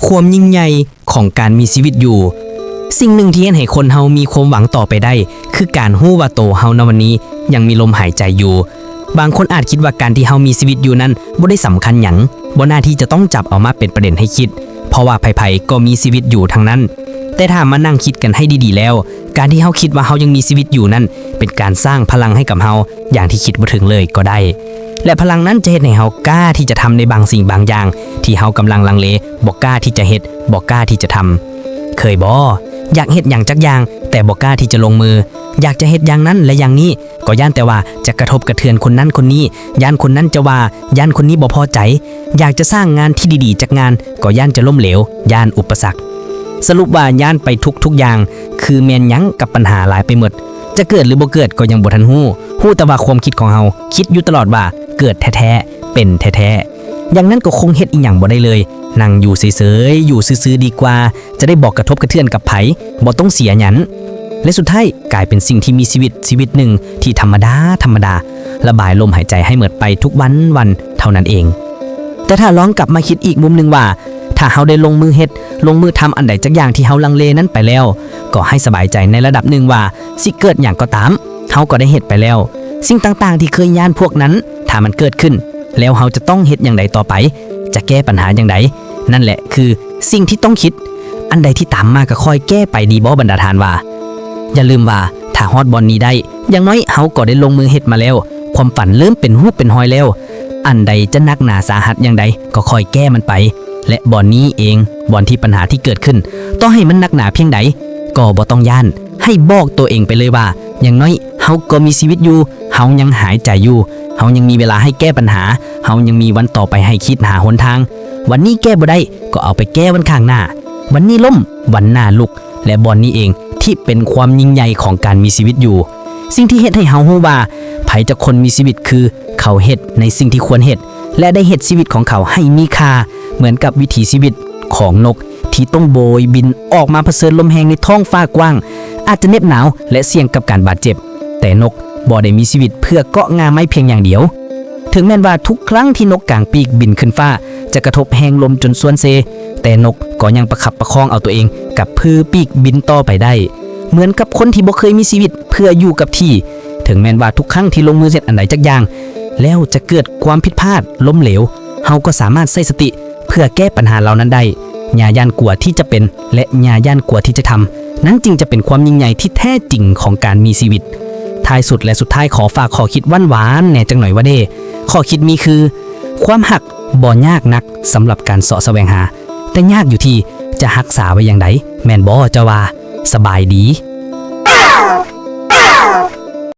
ຄວາມຍິ່ງໃຫຍ່ຂອງການມີຊີວິດຢູ່. ສິ່ງໜຶ່ງທີ່ເຮັດໃຫ້ຄົນເຮົາມີຄວາມຫວັງຕໍ່ໄປໄດ້ ຄືການຮູ້ວ່າໂຕເຮົາໃນວັນນີ້ຍັງມີລົມຫາຍໃຈຢູ່. ບາງຄົນອາດຄິດວ່າການທີ່ເຮົາມີຊີວິດຢູ່ນັ້ນບໍ່ໄດ້ສຳຄັນຫຍັງ, ບໍ່ໜ້າທີ່ຈະຕ້ອງຈັບເອົາມາເປັນປະເດັນໃຫ້ຄິດ, ເພາະວ່າໃຜໆກໍມີຊີວິດຢູ່ທັງນັ້ນ. ແຕ່ຖ້າມານັ່ງຄິດກັນໃຫ້ດີໆແລ້ວ, ການທີ່ເຮົາຄິດວ່າເຮົາຍັງມີຊີວິດຢູ່ນັ້ນ ເປັນການສ້າງພະລັງໃຫ້ກັບເຮົາຢ່າງທີ່ຄິດບໍ່ເຖິງເລີຍກໍໄດ້. ແລະ ພະລັງນັ້ນຈະເຮັດໃຫ້ເຮົາກ້າທີ່ຈະທຳໃນບາງສິ່ງບາງຢ່າງທີ່ເຮົາກຳລັງລັງເລ, ບໍ່ກ້າທີ່ຈະເຮັດ, ບໍ່ກ້າທີ່ຈະທຳ. ເຄີຍບໍ່? ຢາກເຮັດຫຍັງຈັກຢ່າງ, ແຕ່ບໍ່ກ້າທີ່ຈະລົງມື. ຢາກຈະເຮັດຢ່າງນັ້ນ ແລະ ຢ່າງນີ້, ກໍຢ້ານແຕ່ວ່າຈະກະທົບກະເທືອນຄົນນັ້ນຄົນນີ້, ຢ້ານຄົນນັ້ນຈະວ່າ, ຢ້ານຄົນນີ້ບໍ່ພໍໃຈ. ຢາກຈະສ້າງງານທີ່ດີໆຈັກງານ, ກໍຢ້ານຈະລົ້ມເຫຼວ, ຢ້ານອຸປະສັກ. ສະຫຼຸບວ່າຢ້ານໄປທຸກໆຢ່າງ, ຄືແມ່ນຫຍັງກັບບັນຫາຫຼາຍໄປໝົດ. ຈະເກີດຫຼືບໍ່ເກີດກໍຍັງບໍ່ທັນຮູ້, ຮູ້ແຕ່ວ່າຄວາມຄິດຂອງເຮົາຄິດຢູ່ຕະຫຼອດວ່າເກີດແທ້ໆ, ເປັນແທ້ໆ. ຢ່າງນັ້ນກໍຄົງເຮັດອີ່ຫຍັງບໍ່ໄດ້ເລີຍ, ນັ່ງຢູ່ເສີຍໆ, ຢູ່ຊື່ໆດີກວ່າ, ຈະໄດ້ບໍ່ກະທົບກະເທືອນກັບໃຜ, ບໍ່ຕ້ອງເສຍຫຍັງ. ແລະ ສຸດທ້າຍກາຍເປັນສິ່ງທີ່ມີຊີວິດຊີວິດໜຶ່ງທີ່ທຳມະດາໆ, ລະບາຍລົມຫາຍໃຈໃຫ້ໝົດໄປທຸກວັນໆເທົ່ານັ້ນເອງ. ແຕ່ຖ້າລອງກັບມາຄິດອີກມຸມໜຶ່ງວ່າ, ຖ້າເຮົາໄດ້ລົງມືເຮັດ, ລົງມືທຳອັນໃດຈັກຢ່າງທີ່ເຮົາລັງເລນັ້ນໄປແລ້ວ, ກໍໃຫ້ສະບາຍໃຈໃນລະດັບໜຶ່ງວ່າ ຊິເກີດຫຍັງກໍຕາມ, ເຮົາກໍໄດ້ເຮັດໄປແລ້ວ. ສິ່ງຕ່າງໆທີ່ເຄີຍຢ້ານພວກນັ້ນ, ຖ້າມັນເກີດຂຶ້ນ, ແລ້ວເຮົາຈະຕ້ອງເຮັດຫຍັງໃດຕໍ່ໄປ? ຈະແກ້ບັນຫາຢ່າງໃດ? ນັ້ນແຫຼະຄືສິ່ງທີ່ຕ້ອງຄິດ. ອັນໃດທີ່ຕາມມາກໍຄ່ອຍແກ້ໄປດີບໍ່ບັນດາທ່ານວ່າ? ຢ່າລືມວ່າ ຖ້າຮອດບ່ອນນີ້ໄດ້, ຢ່າງໜ້ອຍເຮົາກໍໄດ້ລົງມືເຮັດມາແລ້ວ. ຄວາມຝັນເລີ່ມເປັນຮູບເປັນຮອຍແລ້ວ. ອັນໃດຈະໜັກໜາສາຫັດຢ່າງໃດກໍຄ່ອຍແກ້ມັນໄປ. ແລະ ບ່ອນນີ້ເອງ, ບ່ອນທີ່ບັນຫາທີ່ເກີດຂຶ້ນ, ຕໍ່ໃຫ້ມັນໜັກໜາພຽງໃດ, ກໍບໍ່ຕ້ອງຢ້ານ. ໃຫ້ບອກຕົວເອງໄປເລີຍວ່າ ຢ່າງໜ້ອຍເຮົາກໍມີຊີວິດຢູ່, ເຮົາຍັງຫາຍໃຈຢູ່, ເຮົາຍັງມີເວລາໃຫ້ແກ້ບັນຫາ, ເຮົາຍັງມີວັນຕໍ່ໄປໃຫ້ຄິດຫາຫົນທາງ. ວັນນີ້ແກ້ບໍ່ໄດ້, ກໍເອົາໄປແກ້ວັນຂ້າງໜ້າ. ວັນນີ້ລົ້ມ, ວັນໜ້າລຸກ, ແລະ ບ່ອນນີ້ເອງທີ່ເປັນຄວາມຍິ່ງໃຫຍ່ຂອງການມີຊີວິດຢູ່. ສິ່ງທີ່ເຮັດໃຫ້ເຮົາຮູ້ວ່າ ໃຜຈັກຄົນມີຊີວິດຄື ເຂົາເຮັດໃນສິ່ງທີ່ຄວນເຮັດ ແລະ ໄດ້ເຮັດຊີວິດຂອງເຂົາໃຫ້ມີຄ່າ ເໝືອນກັບວິຖີຊີວິດຂອງນົກທີ່ຕ້ອງໂບຍບິນອອກມາຜະເຊີນລົມແຮງໃນທ້ອງຟ້າກວ້າງ. ອາດຈະເໜັບໜາວ ແລະ ສ່ຽງກັບການບາດເຈັບ, ແຕ່ນົກບໍ່ໄດ້ມີຊີວິດເພື່ອເກາະງ່າໄມ້ພຽງຢ່າງດຽວ. ເຖິງແມ່ນວ່າທຸກຄັ້ງທີ່ນົກກາງປີກບິນຂຶ້ນຟ້າຈະກະທົບແຮງລົມຈົນຊວນເຊ, ແຕ່ນົກກໍຍັງປະຄັບປະຄອງເອົາຕົວເອງກັບຜືປີກບິນຕໍ່ໄປໄດ້. ເໝືອນກັບຄົນທີ່ບໍ່ເຄີຍມີຊີວິດເພື່ອຢູ່ກັບທີ່, ເຖິງແມ່ນວ່າທຸກຄັ້ງທີ່ລົງມືເຮັດອັນໃດຈັກຢ່າງ ແລ້ວຈະເກີດຄວາມຜິດພາດ, ລົ້ມເຫຼວ, ເຮົາກໍສາມາດໃຊ້ສະຕິເພື່ອແກ້ບັນຫາເຫຼົ່ານັ້ນໄດ້. ຢ່າຢ້ານກົວທີ່ຈະເປັນ ແລະ ຢ່າຢ້ານກົວທີ່ຈະທຳ, ນັ້ນຈຶ່ງຈະເປັນຄວາມຍິ່ງໃຫຍ່ທີ່ແທ້ຈິງຂອງການມີຊີວິດ. ທ້າຍສຸດ ແລະ ສຸດທ້າຍ ຂໍຝາກຂໍ້ຄິດຫວານໆແດ່ຈັກໜ້ອຍວ່າເດ້. ຂໍ້ຄິດມີຄື, ຄວາມຮັກບໍ່ຍາກນັກສຳລັບການເສາະສະແຫວງຫາ, ແຕ່ຍາກຢູ່ທີ່ຈະຮັກສາໄວ້ຢ່າງໃດ, ແມ່ນບໍ່ເຈົ້າວ່າ? ສະບາຍດີ.